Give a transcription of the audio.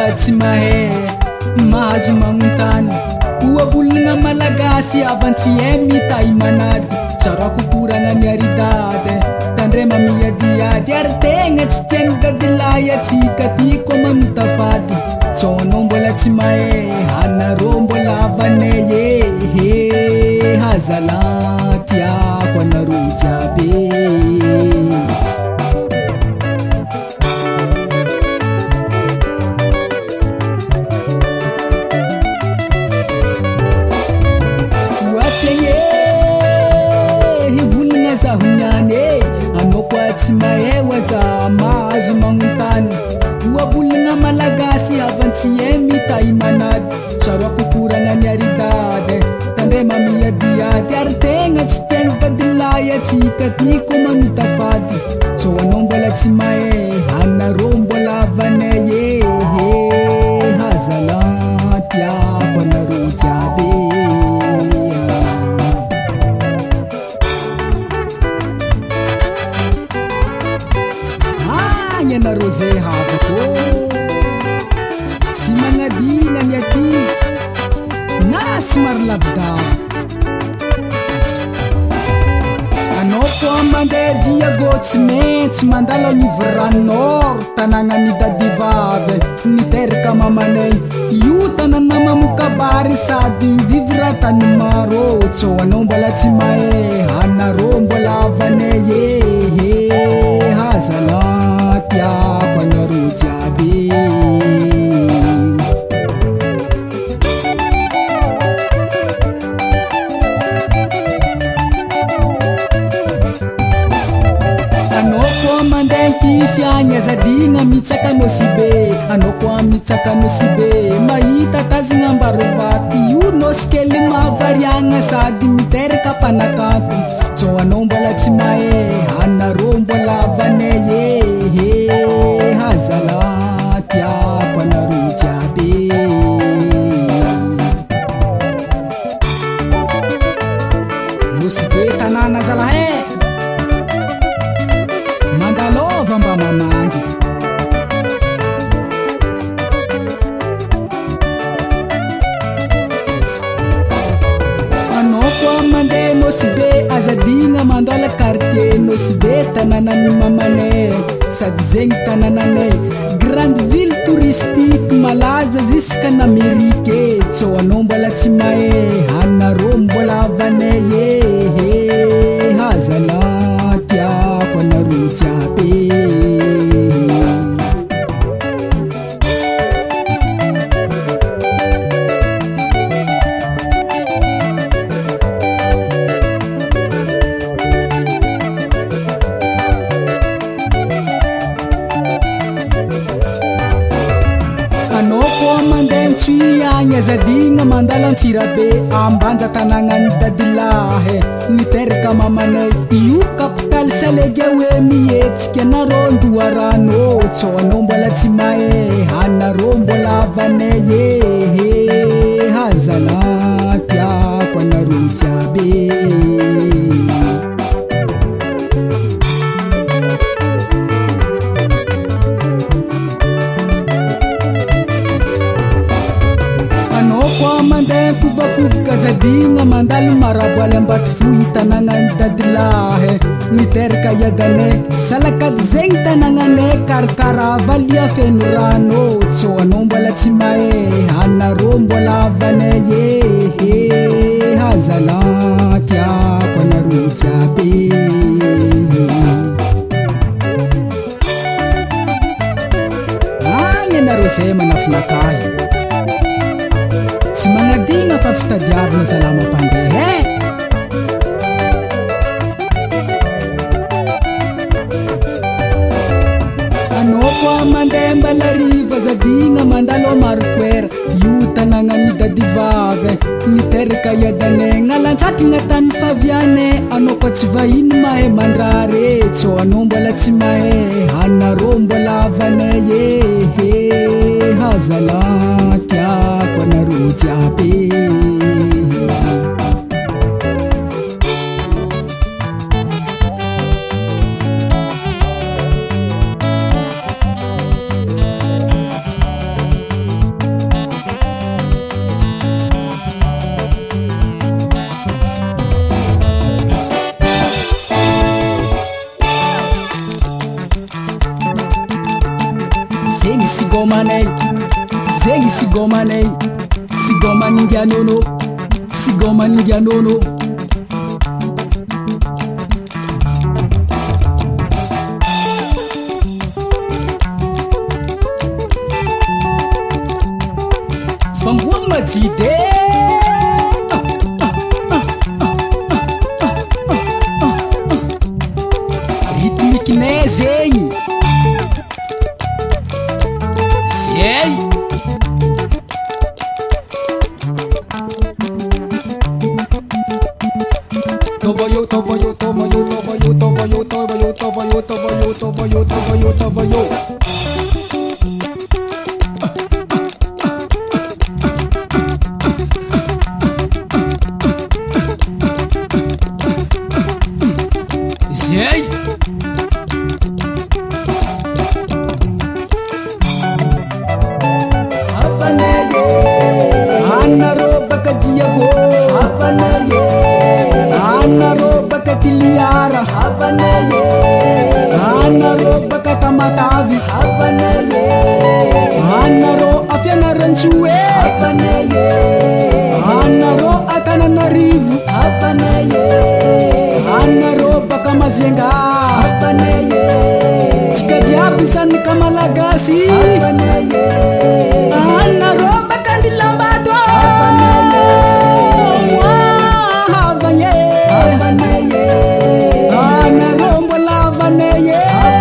mbola tsy mahay mahazo magnontany. Ohabolagna malagasy havan-tsy hay mitahy manady. Tsaroako koragna ny aridady, tandrema miadiady ary tegna tsy tian'ny dadilahy atsika ty koa manota fady. Tsao anao mbola tsy mahay, anareo mbola havanay e he hazalahy tiako anareo jiaby e. Ohatry e, hivolagna zaho niany e, anao koa tsy mahay aza mahazo magnontany. Ohabolagna malagasy havan-tsy hay mitahy manady, tsaroako koragna ny aridady, tandrema miadiady ary tegna tsy tian'ny dadilahy atsika ty koa manota fady. Tsao anao mbola tsy mahay, anareo mbola havanay e he hazalahy tiako anareo jiaby e. Agny anareo zay havako ô, tsy magnadigna ny aty na somary lavidavy. Anao koa mandeha Diago tsy maintsy mandalo agnivo rano nord tanànan'i Dadivavy niteraka mamanay io tanàna mamoka bary sady mivivre tany maro tsao anao mbola tsy mahay anareo mbola havanay e he hazalahy tiako anareo jiaby e. Anao koa mandeha ankify agny azadigna mitsaka Nosy Be. Anao koa mitsaka Nosy Be mahita tazagna Ambarovato. Io nosy kely mahavariagna sady miteraka mpanakanto. Tsao anao mbola tsy mahay, anareo mbola havanay e he hazalahy tiako anareo jiaby e. Nosy be tanàna zalahy e! Mandalova mba mamangy. Anao koa mandeha Nosy be aza adigna mandala quartier Nosy be tanànan'ny mamanay sady zegny tanànanay grande ville touristique malaza jusqu'en Amérique e tsao anao mbola tsy mahay anareo mbola havanay e he hazalahy tiako anareo jiaby e. Anao koa mandeha Antsohihy agny aza adigna mandalo Antsirabe Ambanja tanagnan'i Dadilahy niteraka mamanay io kapitaly salegy hoe mihetsika anareo Andoharano tsao anao mbola tsy mahay anareo mbola havanay e he hazalahy tiako anareo jiaby e. Anao koa mandeha kobakoboka zadigna mandalo maraboaly Ambatofohy tanagnan'i Dadilahy niteraka iadanay salakady zegny tanagnanay karakara valia feno rano tsao anao mbola tsy mahay anareo mbola havanay e he hazalahy tiako anareo jiaby Agny ianareo zay manafinaka ahy. Tsy magnadigna fa fitadiavana zalahy mampandeha eh. Anao koa mandeha Ambalarivo aza adigna mandalo Marokoera. Io tanàgnan'i dadivavy niteraka iadanay Gnalantsatry tany favianay Anao koa tsy vahiny mahay mandrare Tsao anao mbola tsy mahay Anareo mbola havanay e he Hazalahy tiako anareo jiaby e. Sigomanay, zegny sigomanay, sigomaningianônô, sigomaningianônô. Fangoa majide e! Rythmique-nay zegny. Zay! Tôva eo, tôva eo, tôva eo, tôva eo, tôva eo, tôva eo, tôva eo, tôva eo, tôva eo, tôva eo, tôva eo. Zay! Anareo baka Diago, anareo baka Tiliara, anareo baka Tamatavy, anareo a Fianarantsoa e, anareo a Tananarivo, anareo baka Majunga, tsika jiaby zanaka Malagasy, anareo baka Andilambato, havagna e, anareo mbola havanay e.